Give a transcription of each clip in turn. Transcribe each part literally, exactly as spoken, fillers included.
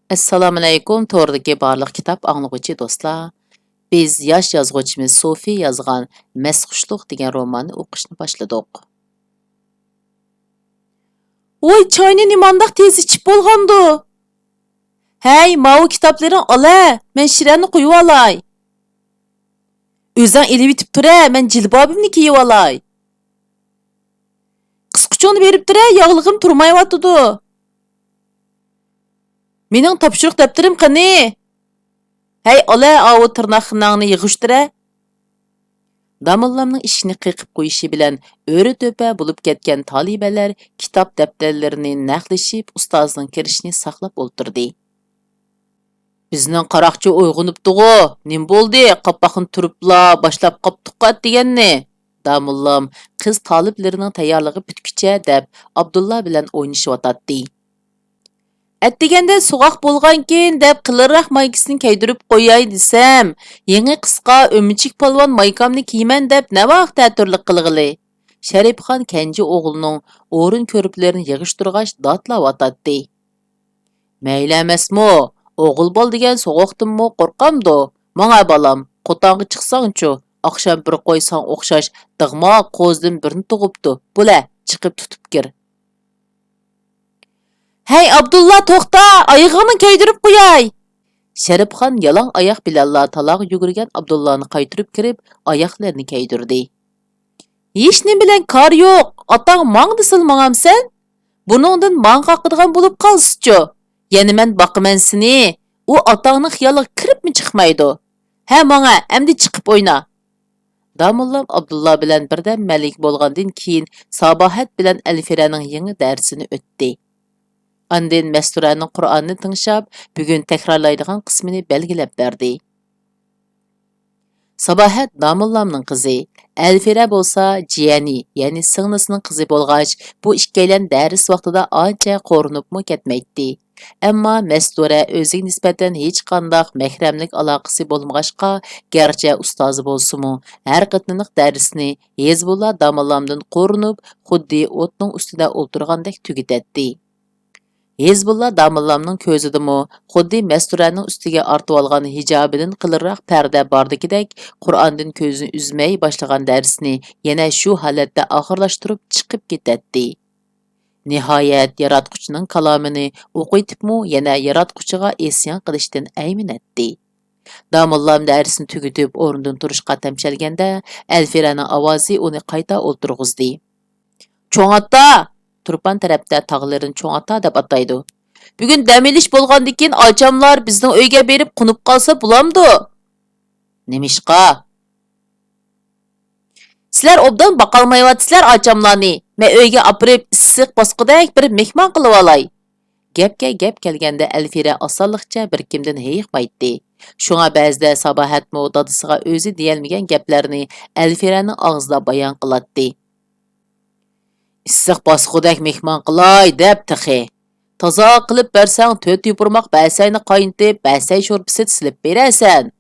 ئەسسالامۇئەلەيكۇم، توردىكى بارلىق كىتاب ئاڭلىغۇچى دوستلار. بىز ياش يازغۇچىمىز سوفى يازغان مەستخۇشلۇق دېگەن روماننى ئوقۇشنى باشلىدۇق. ۋاي، چاينى نېمانداق تېز ئىچىپ بولغاندۇ؟ ھەي، ماۋۇ كىتابلىرىڭ ئالە، مەن شىرەنى قويۇۋالاي. ئۆزۈڭ ئېلىۋېتىپ تۇرە، مەن جىلبابىمنى كىيىۋالاي. قىسقۇچۇڭنى بېرىپ تۇرە، ياغلىقىم تۇرمايۋاتىدۇ. مېنىڭ تاپشۇرۇق دەپتىرىم قېنى؟ ھەي، ئالە، ئاۋۇ تىرناق خېنەڭنى يىغىشتۇرە. داموللامنىڭ ئىشىكنى قېقىپ قويۇشى بىلەن ئۆرە-تۆپە بولۇپ كەتكەن تالىبەلەر كىتاب دەپتەرلىرىنى نەقلىشىپ، ئۇستازنىڭ كىرىشىنى ساقلاپ ئولتۇردى. بىزنىڭ قاراقچى ئويغىنىپتىغۇ، نېمە بولدى؟ قاپاقنى تۈرۈپلا باشلاپ قاپتۇققۇ ئەتىگەننى. داموللام قىز تالىپلىرىنىڭ تەييارلىقى پۈتكۈچە دەپ ئابدۇللا بىلەن ئوينىشىۋاتاتتى. ئەتىگەندە سوغۇق بولغانكىن دەپ قېلىنراق مايكىسىنى كىيدۈرۈپ قوياي دېسەم، يېڭى قىسقا ئۆمۈچۈك پالۋان مايكامنى كىيىمەن دەپ ناۋاق تەتۈرلۈك قىلغىلى. شەرىپخان كەنجى ئوغلىنىڭ ئورۇن كۆرپىلىرىنى يىغىشتۇرغاچ داتلاۋاتاتتى. مەيلى ئەمەسمۇ، ئوغۇل بالا دېگەن سوغۇقتىنمۇ قورقامدۇ؟ ماڭە بالام، قوتانغا چىقساڭچۇ، ئاخشام بىر قوي ساڭا ئوخشاش دىغما قوزىدىن بىرنى تۇغۇپتۇ، بولە، چىقىپ تۇتۇپ كىر. ھەي ئابدۇللا، توختا، ئايىغىڭنى كىيدۈرۈپ قوياي. شەرىپخان يالاڭ ئاياق بىلەنلا تالاغا يۈگۈرگەن ئابدۇللانى قايتۇرۇپ كىرىپ، ئاياقلىرىنى كىيدۈردى. ھېچنېمە بىلەن كارى يوق، ئاتاڭ ماڭ دېسىلا ماڭامسەن؟ بۇنىڭدىن ماڭا قاقىدىغان بولۇپ قالسىچۇ؟ يەنە مەن باقىمەن سېنى، ئۇ ئاتاڭنىڭ خىيالىغا كىرىپمۇ چىقمايدۇ. ھە، ماڭە، ئەمدى چىقىپ ئوينا. داموللام ئابدۇللا بىلەن بىردەم مەلىك بولغاندىن كېيىن، ساباھەت بىلەن ئەلفىرەنىڭ يېڭى دەرسىنى ئۆتتى. ئاندىن مەستۇرەنىڭ قۇرئانىنى تىڭشاپ، بۈگۈن تەكرارلايدىغان قىسمىنى بەلگىلەپ بەردى. ساباھەت داموللامنىڭ قىزى، ئەلفىرە بولسا جىيەنى، يەنى سىڭلىسىنىڭ قىزى بولغاچ، بۇ ئىككىيلەن دەرس ۋاقتىدا ئانچە قورۇنۇپمۇ كەتمەيتتى. ئەمما مەستۇرە ئۆزىگە نىسبەتەن ھېچقانداق مەھرەملىك ئالاقىسى بولمىغاچقا، گەرچە ئۇستازى بولسىمۇ، ھەر قېتىملىق دەرسنى ھېزبۇللا داموللامدىن قورۇنۇپ، خۇددى ئوتنىڭ ئۈستىدە ئولتۇرغاندەك تۈگىتەتتى. ھېزبۇللا داموللامنىڭ كۆزىدىمۇ خۇددى مەستۇرەنىڭ ئۈستىگە ئارتىۋالغان ھىجابىدىن قېلىنراق پەردە باردىكىدەك، قۇرئاندىن كۆزىنى ئۈزمەي باشلىغان دەرسنى يەنە شۇ ھالەتتە ئاخىرلاشتۇرۇپ چىقىپ كېتەتتى. نىھايەت، ياراتقۇچىنىڭ كالامىنى ئوقۇۋېتىپمۇ يەنە ياراتقۇچىغا ئىسيان قىلىشتىن ئەيمىنەتتى. داموللام دەرسنى تۈگىتىپ ئورنىدىن تۇرۇشقا تەمشەلگەندە، ئەلفىرەنىڭ ئاۋازى ئۇنى قايتا ئولتۇرغۇزدى. چوڭ ئاتا! تۇرپان تەرەپتە تاغلىرىنى چوڭ ئاتا دەپ ئاتايدۇ. بۈگۈن دەم ئېلىش بولغاندىكىن ئاچاملار بىزنىڭ ئۆيگە بېرىپ قونۇپ قالسا بولامدۇ؟ نېمىشقا؟ سىلەر ئوبدان باقالمايۋاتىسىلەر ئاچاملارنى. مەن ئۆيگە ئاپىرىپ ئىسسىق باسقۇدەك بىر مېھمان قىلىۋالاي. گەپكە گەپ كەلگەندە ئەلفىرە ئاسانلىقچە بىر كىمدىن ھېيىقمايتتى. شۇڭا بەزىدە ساباھەتمۇ دادىسىغا ئۆزى دېيەلمىگەن گەپلەرنى ئەلفىرەنىڭ ئاغزىدا بايان قىلاتتى. ئىسسىق باسقۇدەك مېھمان قىلاي دەپ تېخى. تازا قىلىپ بەرسەڭ تۆت يوپۇرماق بەسەينى قاينىتىپ، بەسەي شورپىسى سېلىپ بېرەرسەن.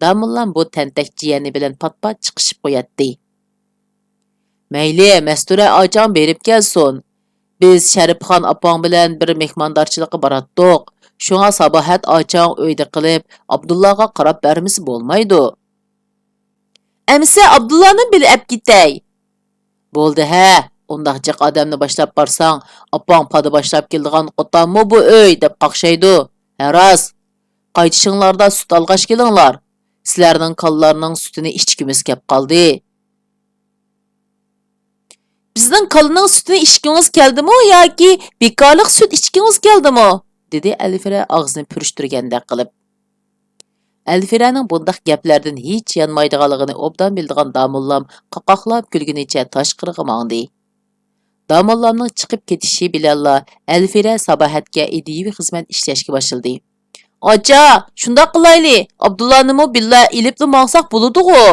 داموللام بۇ تەنتەك جىيەنى بىلەن پات-پات چىقىشىپ قوياتتى. مەيلى، مەستۇرە ئاچاڭ بېرىپ كەلسۇن. بىز شەرىپخان ئاپاڭ بىلەن بىر مېھماندارچىلىققا باراتتۇق. شۇڭا ساباھەت ئاچاڭ ئۆيدە قېلىپ، ئابدۇللاغا قاراپ بەرمىسە بولمايدۇ. ئەمىسە ئابدۇللانىمۇ بىللە ئەپ كېتەي. بولدى ھە، ئۇنداق جىق ئادەمنى باشلاپ بارساڭ، ئاپاڭ پادا باشلاپ كېلىدىغان قوتانمۇ بۇ ئۆي دەپ قاقشايدۇ. ھە راست، قايتىشىڭلاردا سۈت ئالغاچ كېلىڭلار. سىلەرنىڭ كالىلارنىڭ سۈتىنى ئىچكۈمىز كەپ قالدى. بىزنىڭ كالىنىڭ سۈتىنى ئىچكۈڭىز كەلدىمۇ ياكى بىكارلىق سۈت ئىچكۈڭىز كەلدىمۇ؟ دېدى ئەلفىرە ئاغزىنى پۈرۈشتۈرگەندەك قىلىپ. ئەلفىرەنىڭ بۇنداق گەپلەردىن ھېچ يانمايدىغانلىقىنى ئوبدان بىلىدىغان داموللام قاقاقلاپ كۈلگىنىچە تاشقىرىغا ماڭدى. داموللامنىڭ چىقىپ كېتىشى بىلەنلا ئەلفىرە ساباھەتكە ئىدىيىۋى خىزمەت ئىشلەشكە باشلىدى. ئاچا، شۇنداق قىلايلى، ئابدۇللانىمۇ بىللە ئېلىپلا ماڭساق بولىدىغۇ؟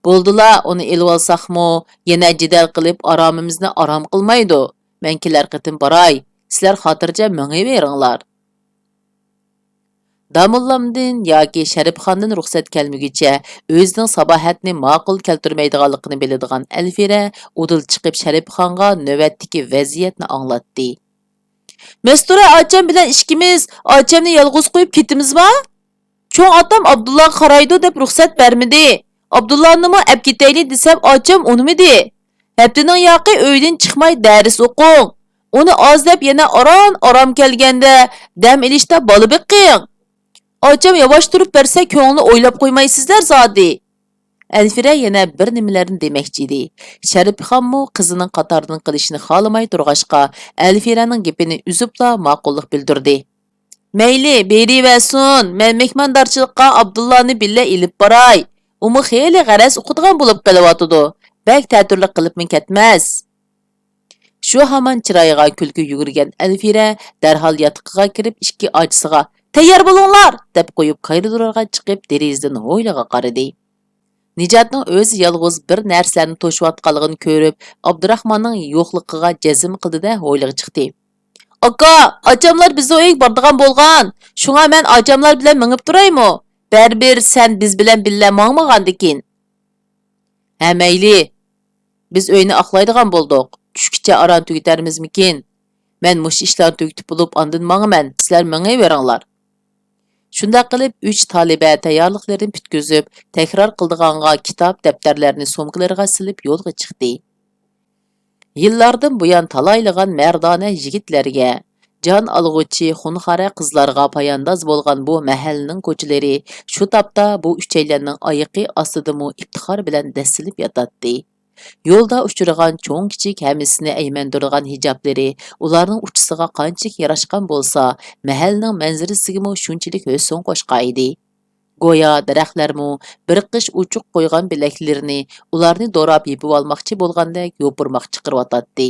بولدىلا، ئۇنى ئېلىۋالساقمۇ، يەنە جېدەل قىلىپ ئارامىمىزنى ئارام قىلمايدۇ. مەن كېلەر قېتىم باراي، سىلەر خاتىرجەم مېڭىۋېرىڭلار. داموللامدىن ياكى شەرىپخاندىن رۇخسەت كەلمىگۈچە ئۆزىنىڭ ساباھەتنى ماقۇل كەلتۈرمەيدىغانلىقىنى بىلىدىغان ئەلفىرە ئۇدۇل چىقىپ شەرىپخانغا نۆۋەتتىكى ۋەزىيەتنى ئاڭلاتتى. مەستۇرە ئاچام بىلەن ئىككىمىز ئاچامنى يالغۇز قويۇپ كېتىمىزما؟ چوڭ ئاتام ئابدۇللاغا قارايدۇ دەپ رۇخسەت بەرمىدى. ئابدۇللانىمۇ ئەپ كېتەيلى دېسەم، ئاچام ئۇنىمىدى. ھەپتىنىڭ ياقى ئۆيدىن چىقماي دەرس ئوقۇڭ. ئۇنى ئاز دەپ يەنە ئاران-ئارام كەلگەندە دەم ئېلىشتا بالا بېقىڭ. ئاچام ياۋاش تۇرۇپ بەرسە كۆڭلىنى ئويلاپ قويمايسىزلەر زادى. ئەلفىرە يەنە بىر نېمىلەرنى دېمەكچى ئىدى. شەرىپخانمۇ قىزىنىڭ قاتاردىن قېلىشىنى خالىماي تۇرغاچقا، ئەلفىرەنىڭ گېپىنى ئۈزۈپلا ماقۇللۇق بىلدۈردى. مەيلى، بېرىۋەرسۇن، مەن مېھماندارچىلىققا ئابدۇللانى بىللە ئېلىپ باراي. ئۇمۇ خېلى غەرەز ئوقۇيدىغان بولۇپ قېلىۋاتىدۇ. بەك تەتۈرلۈك قىلىپمۇ كەتمەس. شۇ ھامان چىرايىغا كۈلكە يۈگۈرگەن ئەلفىرە دەرھال ياتىقىغا كىرىپ، ئىككى ئاچىسىغا، تەييار بولۇڭلار! دەپ قويۇپ، كارىدورغا چىقىپ، دېرىزىدىن ھويلىغا قارىدى. نىجاتنىڭ ئۆزى يالغۇز بىر نەرسىلەرنى توشۇۋاتقانلىقىنى كۆرۈپ، ئابدۇراخماننىڭ يوقلۇقىغا جەزم قىلدى-دە، ھويلىغا چىقتى. ئاكا، ئاچاملار بىزنىڭ ئۆيگە بارىدىغان بولغان. شۇڭا مەن ئاچاملار بىلەن مېڭىپ تۇرايمۇ؟ بەرىبىر سەن بىز بىلەن بىللە ماڭمىغاندىكىن. ھە، مەيلى. بىز ئۆينى ئاقلايدىغان بولدۇق. چۈشكىچە ئاران تۈگىتەرمىزمىكىن؟ مەن مۇشۇ ئىشلارنى تۈگىتىپ بولۇپ ئاندىن ماڭىمەن. سىلەر مېڭىۋېرىڭلار. شۇنداق قىلىپ، ئۈچ تالىبە تەييارلىقلىرىنى پۈتكۈزۈپ، تەكرار قىلىدىغانغا كىتاب، دەپتەرلەرنى سومكىلىرىغا سېلىپ يولغا چىقتى. يىللاردىن بۇيان تالايلىغان مەردانە يىگىتلەرگە، جان ئالغۇچى خۇنخارە قىزلارغا پايانداز بولغان بۇ مەھەللىنىڭ كوچىلىرى شۇ تاپتا بۇ ئۈچەيلەننىڭ ئايىقى ئاستىدىمۇ ئىپتىخار بىلەن دەسسىلىپ ياتاتتى. يولدا ئۇچرىغان چوڭ-كىچىك ھەممىسىنى ئەيمەندۈرىدىغان ھىجابلىرى ئۇلارنىڭ ئۇچىسىغا قانچىلىك ياراشقان بولسا، مەھەللىنىڭ مەنزىرىسىگىمۇ شۇنچىلىك ھۆسن قوشقانىدى. گويا دەرەخلەرمۇ بىر قىش ئوچۇق قويغان بىلەكلىرىنى ئۇلارنى دوراپ يېپىۋالماقچى بولغاندەك يوپۇرماق چىقىرىۋاتاتتى.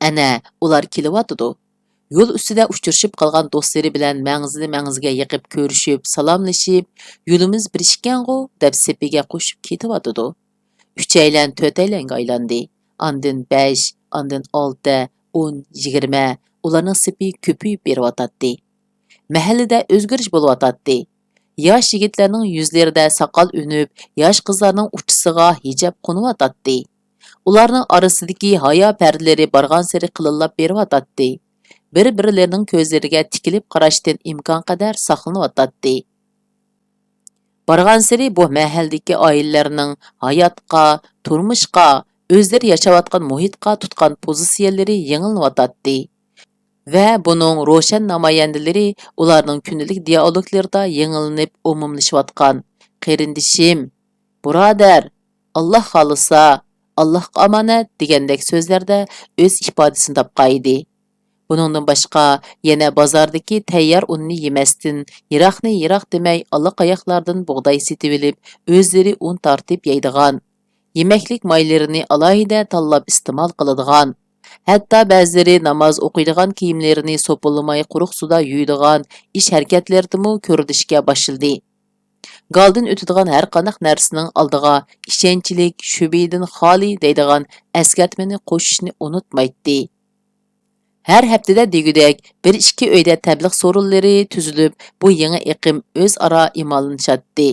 ئەنە، ئۇلار كېلىۋاتىدۇ. يول ئۈستىدە ئۇچرىشىپ قالغان دوستلىرى بىلەن مەڭزىنى مەڭزىگە يېقىپ كۆرۈشۈپ، سالاملىشىپ، يولىمىز بىر ئىكەنغۇ، دەپ سېپىگە قوشۇپ كېتىۋاتىدۇ. ئۈچەيلەن تۆتەيلەنگە ئايلاندى. ئاندىن بەش، ئاندىن ئالتە، ئون، يىگىرمە، ئۇلارنىڭ سېپى كۆپىيىپ بېرىۋاتاتتى. مەھەللىدە ئۆزگىرىش بولۇۋاتاتتى. ياش يىگىتلەرنىڭ يۈزلىرىدە ساقال ئۈنۈپ، ياش قىزلارنىڭ ئۇچىسىغا ھىجاب قونۇۋاتاتتى. ئۇلارنىڭ ئارىسىدىكى ھايا پەردىلىرى بارغانسېرى قېلىنلاپ بېرىۋاتاتتى. بىر-بىرلىرىنىڭ كۆزلىرىگە تىكىلىپ قاراشتىن ئىمكانقەدەر ساقلىنىۋاتاتتى. بارغانسېرى بۇ مەھەللىدىكى ئائىلىلەرنىڭ ھاياتقا، تۇرمۇشقا، ئۆزلىرى ياشاۋاتقان مۇھىتقا تۇتقان پوزىتسىيەلىرى يېڭىلىنىۋاتاتتى. ۋە بۇنىڭ روشەن نامايەندىلىرى ئۇلارنىڭ كۈندىلىك دىئالوگلىرىدا يېڭىلىنىپ ئومۇملىشىۋاتقان، قېرىندىشىم، بۇرادەر، ئاللا خالىسا، ئاللاھقا ئامانەت دېگەندەك سۆزلەردە ئۆز ئىپادىسىنى تاپقانىدى. بۇنىڭدىن باشقا، يەنە بازاردىكى تەييار ئۇننى يېمەستىن، يىراقنى يىراق دېمەي، ئالاقاياقلاردىن بۇغداي سېتىۋېلىپ، ئۆزلىرى ئۇن تارتىپ يەيدىغان، يېمەكلىك مايلىرىنى ئالاھىدە تاللاپ ئىستېمال قىلىدىغان، ھەتتا بەزىلىرى ناماز ئوقۇيدىغان كىيىملىرىنى سوپىلىماي قۇرۇق سۇدا يۇيىدىغان ئىش ھەرىكەتلىرىدىمۇ كۆرۈلۈشكە باشلىدى. گالدىن ئۆتىدىغان ھەرقانداق نەرسىنىڭ ئالدىغا ئىشەنچلىك، شۈبھىدىن خالىي دەيدىغان ئەسكەرتمىنى قوشۇشنى ئۇنتۇمايتتى. ھەر ھەپتىدە دېگۈدەك بىر ئىككى ئۆيدە تەبلىغ سورۇنلىرى تۈزۈلۈپ، بۇ يېڭى ئېقىم ئۆزئارا ئىمالىنىشاتتى.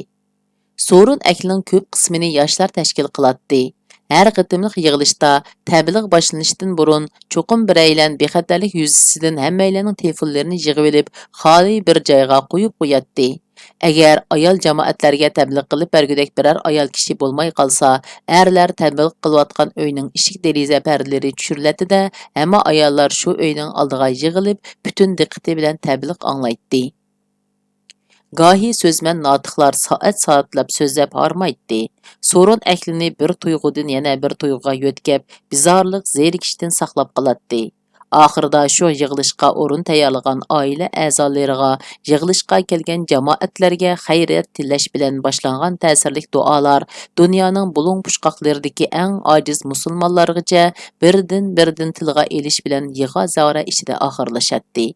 سورۇن ئەھلىنىڭ كۆپ قىسمىنى ياشلار تەشكىل قىلاتتى. ھەر قېتىملىق يىغىلىشتا تەبلىغ باشلىنىشتىن بۇرۇن چوقۇم بىرەيلەن بىخەتەرلىك يۈزىسىدىن ھەممەيلەننىڭ تېلېفونلىرىنى يىغىۋېلىپ، خالىي بىر جايغا قويۇپ قوياتتى. ئەگەر ئايال جامائەتلەرگە تەبلىغ قىلىپ بەرگۈدەك بىرەر ئايال كىشى بولماي قالسا، ئەرلەر تەبلىغ قىلىۋاتقان ئۆينىڭ ئىشىك دېرىزە پەردىلىرى چۈشۈرۈلەتتى-دە، ھەممە ئاياللار شۇ ئۆينىڭ ئالدىغا يىغىلىپ، پۈتۈن دىققىتى بىلەن تەبلىغ ئاڭلايتتى. گاھى سۆزمەن ناتىقلار سائەت-سائەتلەپ سۆزلەپ ھارمايتتى. سورۇن ئەھلىنى بىر تۇيغۇدىن يەنە بىر تۇيغۇغا يۆتكەپ، بىزارلىق، زېرىكىشتىن ساقلاپ قالاتتى. ئاخىرىدا شۇ يىغىلىشقا ئورۇن تەييارلىغان ئائىلە ئەزالىرىغا، يىغىلىشقا كەلگەن جامائەتلەرگە خەيرىيەت تىلەش بىلەن باشلانغان تەسىرلىك دۇئالار دۇنيانىڭ بۇلۇڭ-پۇچقاقلىرىدىكى ئەڭ ئاجىز مۇسۇلمانلارغىچە بىردىن-بىردىن تىلغا ئېلىش بىلەن يىغا-زاۋرا ئىچىدە ئاخىرلىشاتتى.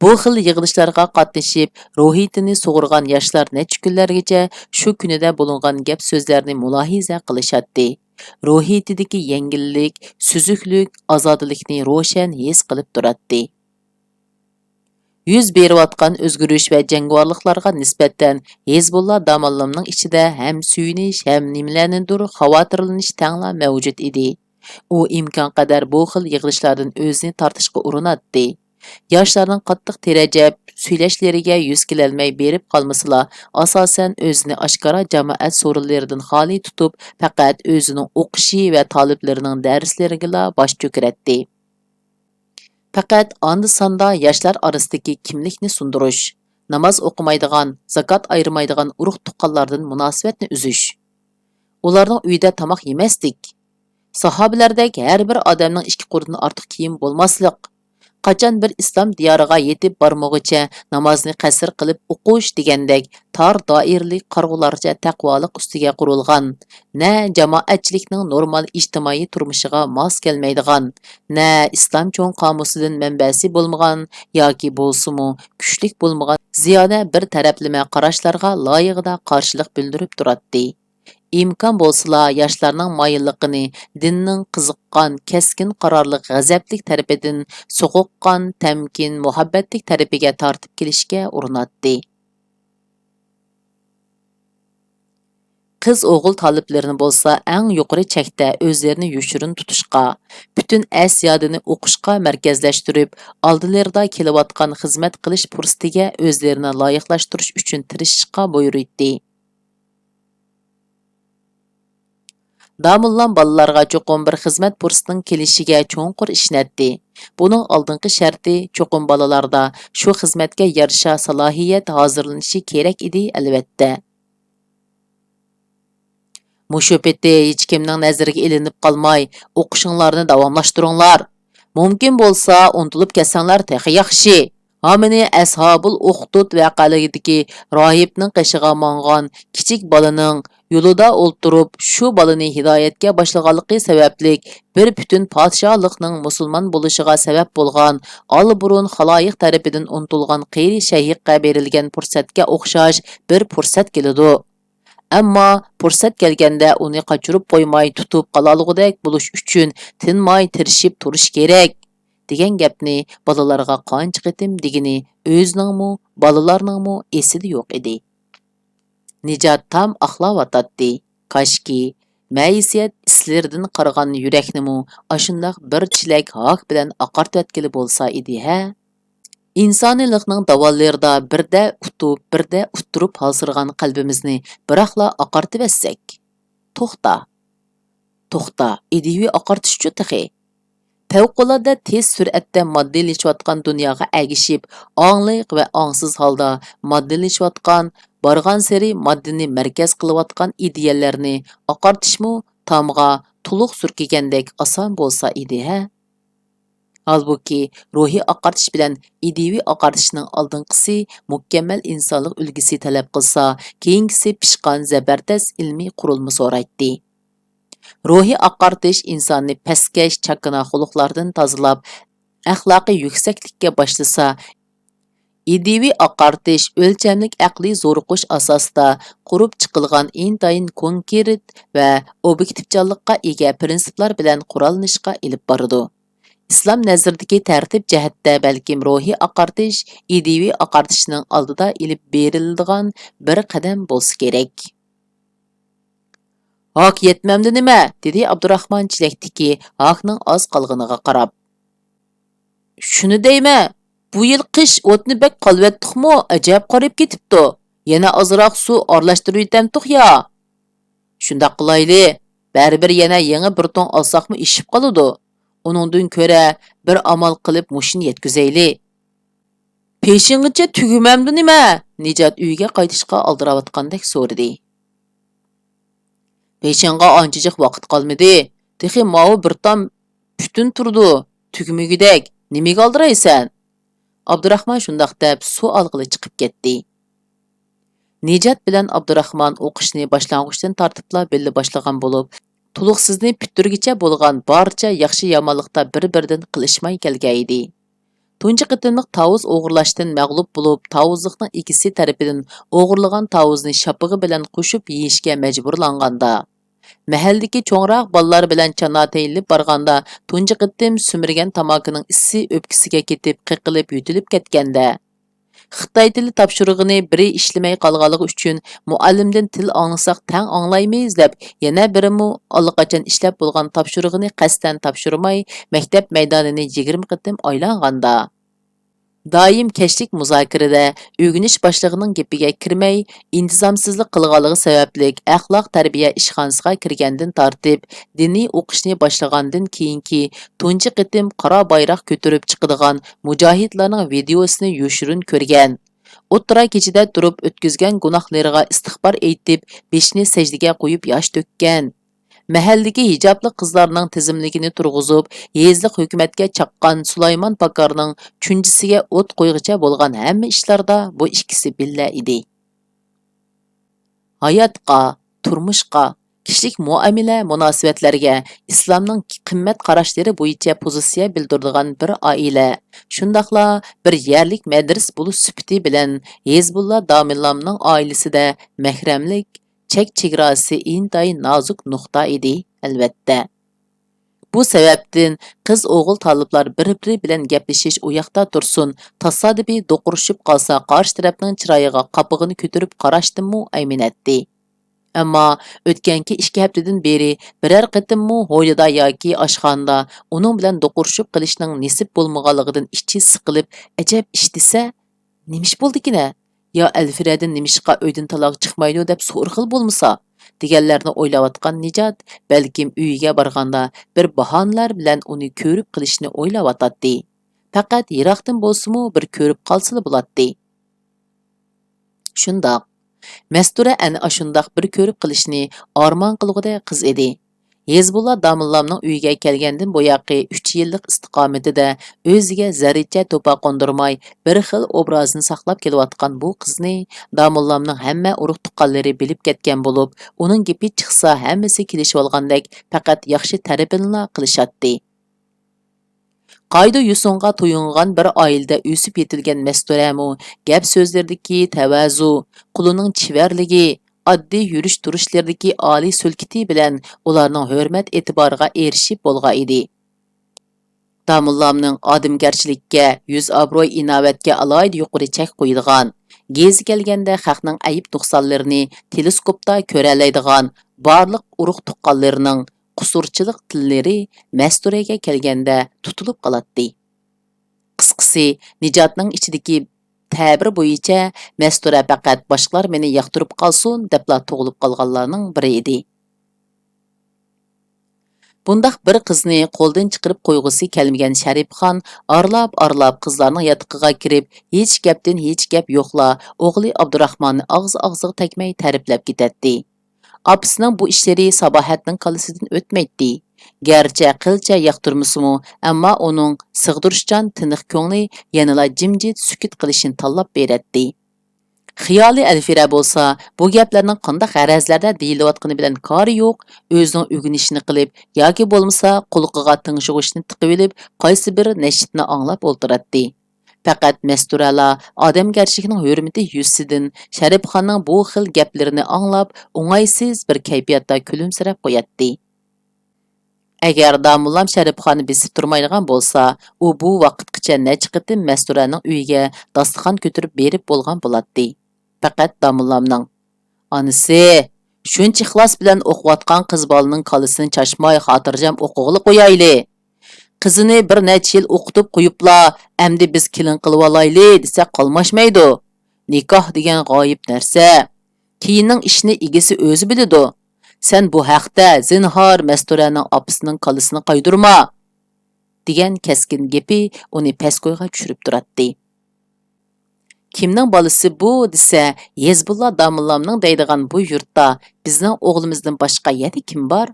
بۇ خىل يىغىلىشلارغا قاتنىشىپ، روھىيىتىنى سۇغۇرغان ياشلار نەچچە كۈنلەرگىچە شۇ كۈنىدە بولۇنغان گەپ-سۆزلەرنى مۇلاھىزە قىلىشاتتى. روھىيىتىدىكى يەڭگىللىك، سۈزۈكلۈك، ئازادىلىكنى روشەن ھېس قىلىپ تۇراتتى. يۈز بېرىۋاتقان ئۆزگىرىش ۋە جەڭگىۋارلىقلارغا نىسبەتەن ھېزبۇللا داموللامنىڭ ئىچىدە ھەم سۆيۈنۈش، ھەم نېمىلەرنىدۇر خاۋاتىرلىنىش تەڭلا مەۋجۇت ئىدى. ئۇ ئىمكانقەدەر بۇ خىل يىغىلىشلاردىن ئۆزىنى تارتىشقا ئۇرۇناتتى. ياشلارنىڭ قاتتىق تىرەجەپ سۆيلەشلىرىگە يۈز كېلەلمەي بېرىپ قالمىسىلا، ئاساسەن ئۆزىنى ئاشكارا جامائەت سورۇنلىرىدىن خالىي تۇتۇپ، پەقەت ئۆزىنىڭ ئوقۇشى ۋە تالىپلىرىنىڭ دەرسلىرىگىلا باش چۆكۈرەتتى. پەقەت ئاندا-ساندا ياشلار ئارىسىدىكى كىملىكنى سۇندۇرۇش، ناماز ئوقۇمايدىغان، زاكات ئايرىمايدىغان ئۇرۇق-تۇغقانلاردىن مۇناسىۋەتنى ئۈزۈش، ئۇلارنىڭ ئۆيىدە تاماق يېمەسلىك، ساھابىلەردەك ھەر بىر ئادەمنىڭ ئىككى قۇرىدىن ئارتۇق كىيىم بولماسلىق، قاچان بىر ئىسلام دىيارىغا يېتىپ بارمىغۇچە نامازنى قەسىر قىلىپ ئوقۇش دېگەندەك تار دائىرىلىك قارىغۇلارچە تەقۋالىق ئۈستىگە قۇرۇلغان، نە جامائەتچىلىكنىڭ نورمال ئىجتىمائىي تۇرمۇشىغا ماس كەلمەيدىغان، نە ئىسلام چوڭ قامۇسىدىن مەنبەسى بولمىغان ياكى بولسىمۇ كۈچلۈك بولمىغان زىيادە بىر تەرەپلىمە قاراشلارغا لايىقىدا قارشىلىق بىلدۈرۈپ تۇراتتى. ئىمكان بولسىلا، ياشلارنىڭ مايىللىقىنى دىننىڭ قىزىققان، كەسكىن قارارلىق، غەزەپلىك تەرىپىدىن سوغۇققان، تەمكىن، مۇھەببەتلىك تەرىپىگە تارتىپ كېلىشكە ئۇرۇناتتى. قىز-ئوغۇل تالىپلىرىنى بولسا ئەڭ يۇقىرى چەكتە ئۆزلىرىنى يوشۇرۇن تۇتۇشقا، پۈتۈن ئەس-يادىنى ئوقۇشقا مەركەزلەشتۈرۈپ، ئالدىلىرىدا كېلىۋاتقان خىزمەت قىلىش پۇرسىتىگە ئۆزلىرىنى لايىقلاشتۇرۇش ئۈچۈن تىرىشىشقا بۇيرۇيتتى. داموللام بالىلارغا چوقۇم بىر خىزمەت پۇرسىتىنىڭ كېلىشىگە چوڭقۇر ئىشىنەتتى. بۇنىڭ ئالدىنقى شەرتى، چوقۇم بالىلاردا شۇ خىزمەتكە يارىشا سالاھىيەت ھازىرلىنىشى كېرەك ئىدى، ئەلۋەتتە. مۇشۇ پېتى ھېچكىمنىڭ نەزىرىگە ئىلىنىپ قالماي، ئوقۇشۇڭلارنى داۋاملاشتۇرۇڭلار. مۇمكىن بولسا، ئۇنتۇلۇپ كەتسەڭلار تېخى ياخشى. ھامىنى ئەسھابۇل ئۇخدۇد ۋەقەلىكىدىكى راھىبنىڭ قېشىغا ماڭغان كىچىك بالىنىڭ يولىدا ئولتۇرۇپ، شۇ بالىنى ھىدايەتكە باشلىغانلىقى سەۋەبلىك، بىر پۈتۈن پادىشاھلىقنىڭ مۇسۇلمان بولۇشىغا سەۋەب بولغان، ئاللىبۇرۇن خالايىق تەرىپىدىن ئۇنتۇلغان قېرى شەيخقە بېرىلگەن پۇرسەتكە ئوخشاش بىر پۇرسەت كېلىدۇ. ئەمما پۇرسەت كەلگەندە ئۇنى قاچۇرۇپ قويماي تۇتۇپ قالالىغۇدەك بولۇش ئۈچۈن تىنماي تىرىشىپ تۇرۇش كېرەك، دېگەن گەپنى بالىلارغا قانچە قېتىم دېگىنى ئۆزىنىڭمۇ، بالىلارنىڭمۇ ئېسىدە يوق ئىدى. نىجات تام ئاقلاۋاتاتتى. كاشكى، مەيسىيەت ئىسلىرىدىن قارىغان يۈرەكنىمۇ ئاشۇنداق بىر چېلەك ھاك بىلەن ئاقارتىۋەتكىلى بولسا ئىدى ھە! ئىنسانىيلىقنىڭ داۋانلىرىدا بىردە ئۇتۇپ، بىردە ئۇتتۇرۇپ ھالسىرىغان قەلبىمىزنى بىراقلا ئاقارتىۋەتسەك. توختا. توختا، ئىدىيىۋى ئاقارتىشچۇ تېخى؟ پەۋقۇلئاددە تېز سۈرئەتتە ماددىيلىشىۋاتقان دۇنياغا ئەگىشىپ، ئاڭلىق ۋە ئاڭسىز ھالدا ماددىيلىشىۋاتقان، بارغانسېرى ماددىنى مەركەز قىلىۋاتقان ئىدىيەلەرنى ئاقارتىشمۇ تامغا تۇلۇق سۈركىگەندەك ئاسان بولسا ئىدى ھە! ھالبۇكى، روھىي ئاقارتىش بىلەن ئىدىيىۋى ئاقارتىشنىڭ ئالدىنقىسى مۇكەممەل ئىنسانلىق ئۈلگىسى تەلەپ قىلسا، كېيىنكىسى پىشقان زەبەردەس ئىلمىي قۇرۇلما سورايتتى. روھىي ئاقارتىش ئىنساننى پەسكەش، چاكىنا خۇلقلاردىن تازىلاپ، ئەخلاقىي يۈكسەكلىككە باشلىسا، ئىدىيىۋى ئاقارتىش ئۆلچەملىك ئەقلىي زورۇقۇش ئاساسىدا قۇرۇپ چىقىلغان ئىنتايىن كونكرېت ۋە ئوبيېكتىپچانلىققا ئىگە پىرىنسىپلار بىلەن قوراللىنىشقا ئېلىپ بارىدۇ. ئىسلام نەزىرىدىكى تەرتىپ جەھەتتە بەلكىم روھىي ئاقارتىش ئىدىيىۋى ئاقارتىشنىڭ ئالدىدا ئېلىپ بېرىلىدىغان بىر قەدەم بولسا كېرەك. ھاك يەتمەمدۇ نېمە؟ دېدى ئابدۇراخمان چېلەكتىكى ھاكنىڭ ئاز قالغىنىغا قاراپ. شۇنى دەيمەن، بۇ يىل قىش ئوتنى بەك قالىۋەتتۇقمۇ، ئەجەب قارىيىپ كېتىپتۇ. يەنە ئازراق سۇ ئارىلاشتۇرۇۋېتەمتۇق يا؟ شۇنداق قىلايلى، بەرىبىر يەنە يېڭى بىر تۇڭ ئالساقمۇ ئېشىپ قالىدۇ. ئۇنىڭدىن كۆرە بىر ئامال قىلىپ مۇشۇنى يەتكۈزەيلى. پېشىڭغىچە تۈگىمەمدۇ نېمە؟ نىجات ئۆيىگە قايتىشقا ئالدىراۋاتقاندەك سورىدى. پېشىڭغا ئانچىجىق ۋاقىت قالمىدى. تېخى ماۋۇ بىر تام پۈتۈن تۇرىدۇ، تۈگىمىگۈدەك. نېمىگە ئالدىرايسەن؟ ئابدۇراخمان شۇنداق دەپ سۇ ئالغىلى چىقىپ كەتتى. نىجات بىلەن ئابدۇراخمان ئوقۇشنى باشلانغۇچتىن تارتىپلا بىللە باشلىغان بولۇپ، تولۇقسىزنى پۈتتۈرگۈچە بولغان بارچە ياخشى-يامانلىقتا بىر-بىرىدىن قېلىشماي كەلگەنىدى. تۇنجى قېتىملىق تاۋۇز ئوغرىلاشتىن مەغلۇپ بولۇپ، تاۋۇزلۇقنىڭ ئىگىسى تەرىپىدىن ئوغرىلىغان تاۋۇزنى شاپىقى بىلەن قوشۇپ يېيىشكە مەجبۇرلانغاندا، مەھەللىدىكى چوڭراق بالىلار بىلەن چانا تېيىلىپ بارغاندا، تۇنجى قېتىم سۈمۈرگەن تاماكىنىڭ ئىسسى ئۆپكىسىگە كېتىپ، قېقىلىپ يۆتىلىپ كەتكەندە، خىتاي تىلى تاپشۇرۇقىنى بىرى ئىشلىمەي قالغانلىقى ئۈچۈن، مۇئەللىمدىن تىل ئاڭلىساق تەڭ ئاڭلايمىز دەپ، يەنە بىرىمۇ ئاللىقاچان ئىشلەپ بولغان تاپشۇرۇقىنى قەستەن تاپشۇرماي، مەكتەپ مەيدانىنى يىگىرمە قېتىم ئايلانغاندا، دائىم كەچلىك مۇزاكىرىدە ئۆگىنىش باشلىقىنىڭ گېپىگە كىرمەي، ئىنتىزامسىزلىق قىلغانلىقى سەۋەبلىك، ئەخلاق تەربىيە ئىشخانىسىغا كىرگەندىن تارتىپ، دىنىي ئوقۇشنى باشلىغاندىن كېيىنكى تۇنجى قېتىم قارا بايراق كۆتۈرۈپ چىقىدىغان مۇجاھىدلارنىڭ ۋىدېئوسىنى يوشۇرۇن كۆرگەن. ئوتتۇرا كېچىدە تۇرۇپ ئۆتكۈزگەن گۇناھلىرىغا ئىستىغپار ئېيتىپ، بېشىنى سەجدىگە قويۇپ ياش تۆككەن. مەھەللىدىكى ھىجابلىق قىزلارنىڭ تىزىملىكىنى تۇرغۇزۇپ، يېزىلىق ھۆكۈمەتكە چاققان سۇلايمان پاكارنىڭ چۈنجىسىگە ئوت قويغۇچە بولغان ھەممە ئىشلاردا بۇ ئىككىسى بىللە ئىدى. ھاياتقا، تۇرمۇشقا، كىشىلىك مۇئامىلە، مۇناسىۋەتلەرگە ئىسلامنىڭ قىممەت قاراشلىرى بويىچە پوزىتسىيە بىلدۈرىدىغان بىر ئائىلە، شۇنداقلا بىر يەرلىك مەدرىسە بولۇش سۈپىتى بىلەن ھېزبۇللا داموللامنىڭ ئائىلىسىدە مەھرەملىك، چەك چېگراسى ئىنتايىن نازۇك نۇقتا ئىدى، ئەلۋەتتە. بۇ سەۋەبتىن قىز ئوغۇل تالىپلار بىر-بىرى بىلەن گەپلىشىش ئۇياقتا تۇرسۇن، تاسادىپىي دوقۇرۇشۇپ قالسا قارشى تەرەپنىڭ چىرايىغا قاپىقىنى كۆتۈرۈپ قاراشتىنمۇ ئەيمىنەتتى. ئەمما ئۆتكەنكى ئىككى ھەپتىدىن بېرى بىرەر قېتىممۇ ھويلىدا ياكى ئاشخانىدا ئۇنىڭ بىلەن دوقۇرۇشۇپ قېلىشنىڭ نېسىپ بولمىغانلىقىدىن ئىچى سىقىلىپ، ئەجەب ئىش دېسە، نېمە ئىش بولدىكىنە؟ يا ئەلفىرەدىن نېمىشقا ئۆيدىن تالاغا چىقمايدۇ دەپ سورىغىلى بولمىسا؟ دېگەنلەرنى ئويلاۋاتقان نىجات بەلكىم ئۆيىگە بارغاندا بىر باھانىلەر بىلەن ئۇنى كۆرۈپ قېلىشنى ئويلاۋاتاتتى. پەقەت يىراقتىن بولسىمۇ بىر كۆرۈپ قالسىلا بولاتتى. شۇنداق. مەستۇرە ئەنە ئاشۇنداق بىر كۆرۈپ قېلىشنى ئارمان قىلغۇدەك قىز ئىدى. ھېزبۇللا داموللامنىڭ ئۆيىگە كەلگەندىن بۇياققى ئۈچ يىللىق ئىستىقامىتىدە ئۆزىگە زەررىچە توپا قوندۇرماي، بىر خىل ئوبرازنى ساقلاپ كېلىۋاتقان بۇ قىزنى داموللامنىڭ ھەممە ئۇرۇق-تۇغقانلىرى بىلىپ كەتكەن بولۇپ، ئۇنىڭ گېپى چىقسا ھەممىسى كېلىشىۋالغاندەك پەقەت ياخشى تەرىپىنىلا قىلىشاتتى. قائىدە-يوسۇنغا تويۇنغان بىر ئائىلىدە ئۆسۈپ يېتىلگەن مەستۇرەمۇ گەپ-سۆزلىرىدىكى تەۋازۇ، قولىنىڭ چېۋەرلىكى، ئاددىي يۈرۈش-تۇرۇشلىرىدىكى ئالىي سۈلكىتى بىلەن ئۇلارنىڭ ھۆرمەت-ئېتىبارىغا ئېرىشىپ بولغان ئىدى. داموللامنىڭ ئادەمگەرچىلىككە، يۈز-ئابرۇي-ئىناۋەتكە ئالاھىدە يۇقىرى چەك قويىدىغان، گېزى كەلگەندە خەقنىڭ ئەيىب-نۇقسانلىرىنى تېلېسكوپتا كۆرەلەيدىغان، بارلىق ئۇرۇق-تۇغقانلىرىنىڭ قۇسۇرچىلىق تىللىرى مەستۇرەگە كەلگەندە تۇتۇلۇپ قالاتتى. قىسقىسى، نىجاتنىڭ ئىچىدىكى تەبىر بويىچە مەستۇرە پەقەت باشقىلار مېنى ياقتۇرۇپ قالسۇن دەپلا تۇغۇلۇپ قالغانلارنىڭ بىرى ئىدى. بۇنداق بىر قىزنى قولدىن چىقىرىپ قويغۇسى كەلمىگەن شەرىپخان ئارىلاپ-ئارىلاپ قىزلارنىڭ ياتىقىغا كىرىپ، ھېچ گەپتىن ھېچ گەپ يوقلا ئوغلى ئابدۇراخماننى ئاغزى-ئاغزىغا تەگمەي تەرىپلەپ كېتەتتى. ئاپىسىنىڭ بۇ ئىشلىرى ساباھەتنىڭ كاللىسىدىن ئۆتمەيتتى. گەرچە قىلچە ياقتۇرمىسىمۇ، ئەمما ئۇنىڭ سىغدۇرۇشچان تىنىق كۆڭلى يەنىلا جىمجىت سۈكۈت قىلىشنى تاللاپ بېرەتتى. خىيالىي ئەلفىرە بولسا، بۇ گەپلەرنىڭ قانداق غەرەزلەردە دېيىلىۋاتقىنى بىلەن كارى يوق، ئۆزىنىڭ ئۆگىنىشىنى قىلىپ ياكى بولمىسا قۇلىقىغا تىڭشىغۇچنى تىقىۋېلىپ، قايسى بىر نەشىدنى ئاڭلاپ ئولتۇراتتى. پەقەت مەستۇرەلا ئادەمگەرچىلىكنىڭ ھۆرمىتى يۈزىسىدىن شەرىپخاننىڭ بۇ خىل گەپلىرىنى ئاڭلاپ، ئوڭايسىز بىر كەيپىياتتا كۈلۈمسىرەپ قوياتتى. ئەگەر داموللام شەرىپخاننى بېسىپ تۇرمايدىغان بولسا، ئۇ بۇ ۋاقىتقىچە نەچچە قېتىم مەستۇرەنىڭ ئۆيىگە داستىخان كۆتۈرۈپ بېرىپ بولغان بولاتتى. پەقەت داموللامنىڭ، «ئانىسى، شۇنچە ئىخلاس بىلەن ئوقۇۋاتقان قىز بالىنىڭ كاللىسىنى چاچماي، خاتىرجەم ئوقۇغىلى قويايلى. قىزىنى بىر نەچچە يىل ئوقۇتۇپ قويۇپلا، ئەمدى بىز كېلىن قىلىۋالايلى دېسەك قالماشمايدۇ. نىكاھ دېگەن غايىب نەرسە. كېيىننىڭ ئىشىنى ئىگىسى ئۆزى بىلىدۇ. سەن بۇ ھەقتە زىنھار مەستۇرەنىڭ ئاپىسىنىڭ كاللىسىنى قايدۇرما.» دېگەن كەسكىن گېپى ئۇنى پەسكويغا چۈشۈرۈپ تۇراتتى. «كىمنىڭ بالىسى بۇ؟» دېسە، «ھېزبۇللا داموللامنىڭ» دەيدىغان بۇ يۇرتتا بىزنىڭ ئوغلىمىزدىن باشقا يەنە كىم بار؟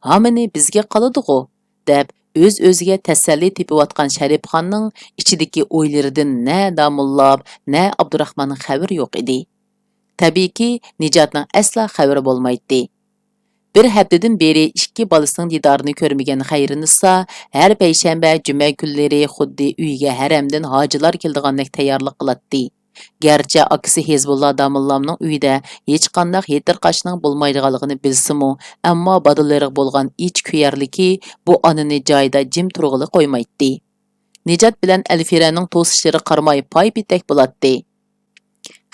ھامىنى بىزگە قالىدىغۇ، دەپ ئۆز-ئۆزىگە تەسەللى تېپىۋاتقان شەرىپخاننىڭ ئىچىدىكى ئويلىرىدىن نە داموللام، نە ئابدۇراخماننىڭ خەۋىرى يوق ئىدى. تەبىئىيكى، نىجاتنىڭ ئەسلا خەۋىرى بولمايتتى. بىر ھەپتىدىن بېرى ئىككى بالىسىنىڭ دىدارىنى كۆرمىگەن خەيرىنىسا ھەر پەيشەنبە، جۈمە كۈنلىرى خۇددى ئۆيىگە ھەرەمدىن ھاجىلار كېلىدىغاندەك تەييارلىق قىلاتتى. گەرچە ئاكىسى ھېزبۇللا داموللامنىڭ ئۆيىدە ھېچقانداق يېتىرقاشنىڭ بولمايدىغانلىقىنى بىلسىمۇ، ئەمما بالىلىرىغا بولغان ئىچ كۆيەرلىكى بۇ ئانىنى جايىدا جىم تۇرغىلى قويمايتتى. نىجات بىلەن ئەلفىرەنىڭ توسۇشلىرى قارىماي پاي-پېتەك بولاتتى.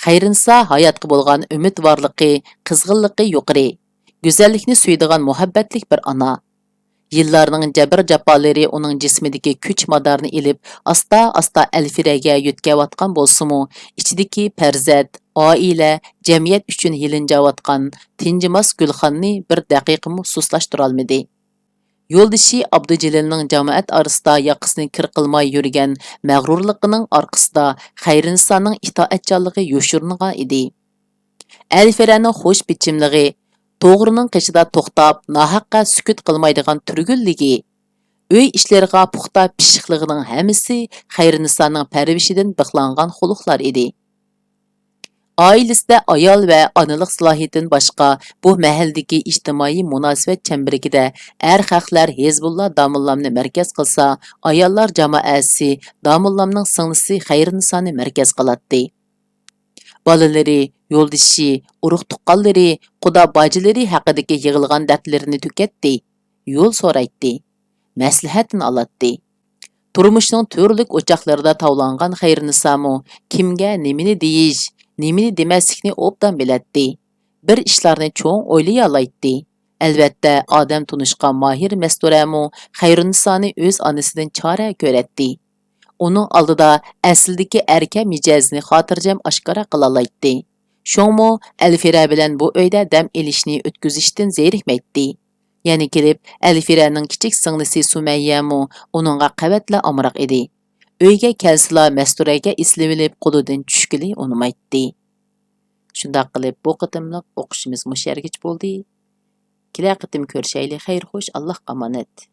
خەيرىنسا ھاياتقا بولغان ئۈمىدۋارلىقى، قىزغىنلىقى يۇقىرى، گۈزەللىكنى سۆيىدىغان مۇھەببەتلىك بىر ئانا. يىللارنىڭ جەبىر-جاپالىرى ئۇنىڭ جىسمىدىكى كۈچ-مادارنى ئېلىپ، ئاستا-ئاستا ئەلفىرەگە يۆتكەۋاتقان بولسىمۇ، ئىچىدىكى پەرزەنت، ئائىلە، جەمئىيەت ئۈچۈن يېلىنجاۋاتقان تىنجىماس گۈلخاننى بىر دەقىقىمۇ سۇسلاشتۇرالمىدى. يولدىشى ئابدۇجېلىلنىڭ جامائەت ئارىسىدا ياقىسىنى كىر قىلماي يۈرگەن مەغرۇرلۇقىنىڭ ئارقىسىدا خەيرىنسانىڭ ئىتائەتچانلىقى يوشۇرۇنغان ئىدى. ئەلفىرەنىڭ خۇش بىچىملىقى، توغرىنىڭ قېشىدا توختاپ، ناھەققە سۈكۈت قىلمايدىغان تۈرگۈنلۈكى، ئۆي ئىشلىرىغا پۇختا پىششىقلىقىنىڭ ھەممىسى خەيرىنسانىڭ پەرۋىشىدىن بىخلەنگەن خۇلقلار ئىدى. ئائىلىسىدە ئايال ۋە ئانىلىق سالاھىيىتىدىن باشقا، بۇ مەھەللىدىكى ئىجتىمائىي مۇناسىۋەت چەمبىرىكىدە ئەر خەقلەر ھېزبۇللا داموللامنى مەركەز قىلسا، ئاياللار جامائەسى داموللامنىڭ سىڭلىسى خەيرىنسانى مەركەز قىلاتتى. بالىلىرى، يولدىشى، ئۇرۇق-تۇغقانلىرى، قۇدا-باجىلىرى ھەققىدىكى يىغىلغان دەردلىرىنى تۆكەتتى، يول سورايتتى، مەسلىھەتنى ئالاتتى. تۇرمۇشنىڭ تۈرلۈك ئوچاقلىرىدا تاۋلانغان خەيرىنىسامۇ كىمگە نېمىنى دېيىش، نېمىنى دېمەسلىكنى ئوبدان بىلەتتى. بىر ئىشلارنى چوڭ ئويلىيالايتتى. ئەلۋەتتە، ئادەم تونۇشقا ماھىر مەستۇرەمۇ خەيرىنىسانى ئۆز ئانىسىدىن چارە كۆرەتتى. ئۇنىڭ ئالدىدا ئەسلىدىكى ئەركە مىجەزىنى خاتىرجەم ئاشكارا قىلالايتتى. شۇڭمۇ ئەلفىرە بىلەن بۇ ئۆيدە دەم ئېلىشنى ئۆتكۈزۈشتىن زېرىكمەيتتى. يەنە كېلىپ، ئەلفىرەنىڭ كىچىك سىڭلىسى سۇمەييەمۇ ئۇنىڭغا قەۋەتلا ئامراق ئىدى. ئۆيگە كەلسىلا مەستۇرەگە ئېسىلىۋېلىپ قولىدىن چۈشكىلى ئۇنىمايتتى. شۇنداق قىلىپ، بۇ قېتىملىق ئوقۇشىمىز مۇشۇ يەرگىچە بولدى. كېلەر قېتىم كۆرۈشەيلى. خەير خوش، ئاللاھقا ئامانەت.